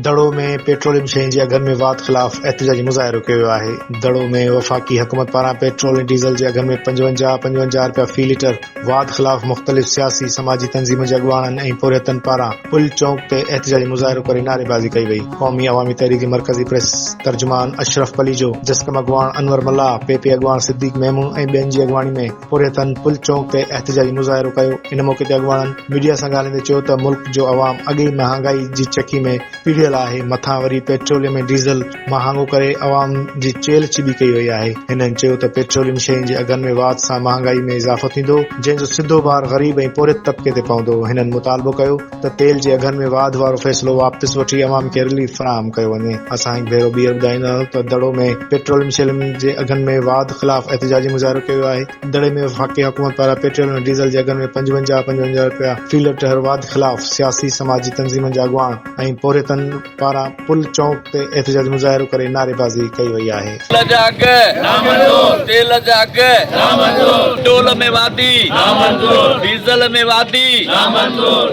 دڙو ۾ petroleum شين جي اگهن ۾ واڌ خلاف احتجاجي مظاهرو ڪيو ويو آهي. دڙو ۾ وفاقي حڪومت پاران پيٽرول ۽ ڊيزل جي اگهن ۾ 55 55 رپيا في ليٽر واڌ خلاف مختلف سياسي سماجي تنظيمن جي اڳواڻن ۽ پورهيتن پاران پل چونڪ تي احتجاجي مظاهرو ڪري نعريبازي ڪئي وئي. قومي عوامي تحريڪ جي مرڪزي پريس ترجمان اشرف پليجو، جسقم اڳواڻ انور ملاح، پي پي اڳواڻ صديق ميمڻ ۽ ٻين جي اڳواڻي ۾ پورهيتن پل چونڪ تي احتجاجي مظاهرو ڪيو. ان موقعي تي اڳواڻن ميڊيا سان ڳالهائيندي چيو ته ملڪ جو عوام اڳ ئي مهانگائي جي چڪي ۾ پيڙهيل آهي، مٿان وري پيٽروليم ۽ ڊيزل مهانگو ڪري عوام جي چيلهه چٻي ڪئي وئي آهي. هنن چيو ته پيٽروليم شين جي اگهن ۾ واڌ سان مهانگائي ۾ اضافو ٿيندو، جنهن جو سڌو بار غريب ۽ پورهيت طبقي تي پوندو. هنن مطالبو ڪيو ته تيل جي اگهن ۾ واڌ وارو فيصلو واپس وٺي عوام کي رليف فراهم ڪيو وڃي. اسان هڪ ڀيرو ٻيهر ٻڌائيندا آهيون ته دڙو ۾ پيٽروليم شين جي اگهن ۾ واڌ خلاف احتجاجي مظاهرو ڪيو ويو آهي. دڙي ۾ وفاقي حڪومت پاران پيٽروليم ۽ ڊيزل جي اگهن ۾ 55 55 رپيا في ليٽر واڌ خلاف سياسي سماجي تنظيمن جا اڳواڻ ۽ پورهيتن پاران پل چونڪ تي احتجاجي مظاهرو ڪري نعريبازي ڪئي وئي آهي. تيل جا اگهه نامنظور، تيل جا اگهه نامنظور، پيٽرول ۾ واڌي نامنظور، ڊيزل ۾ واڌي نامنظور.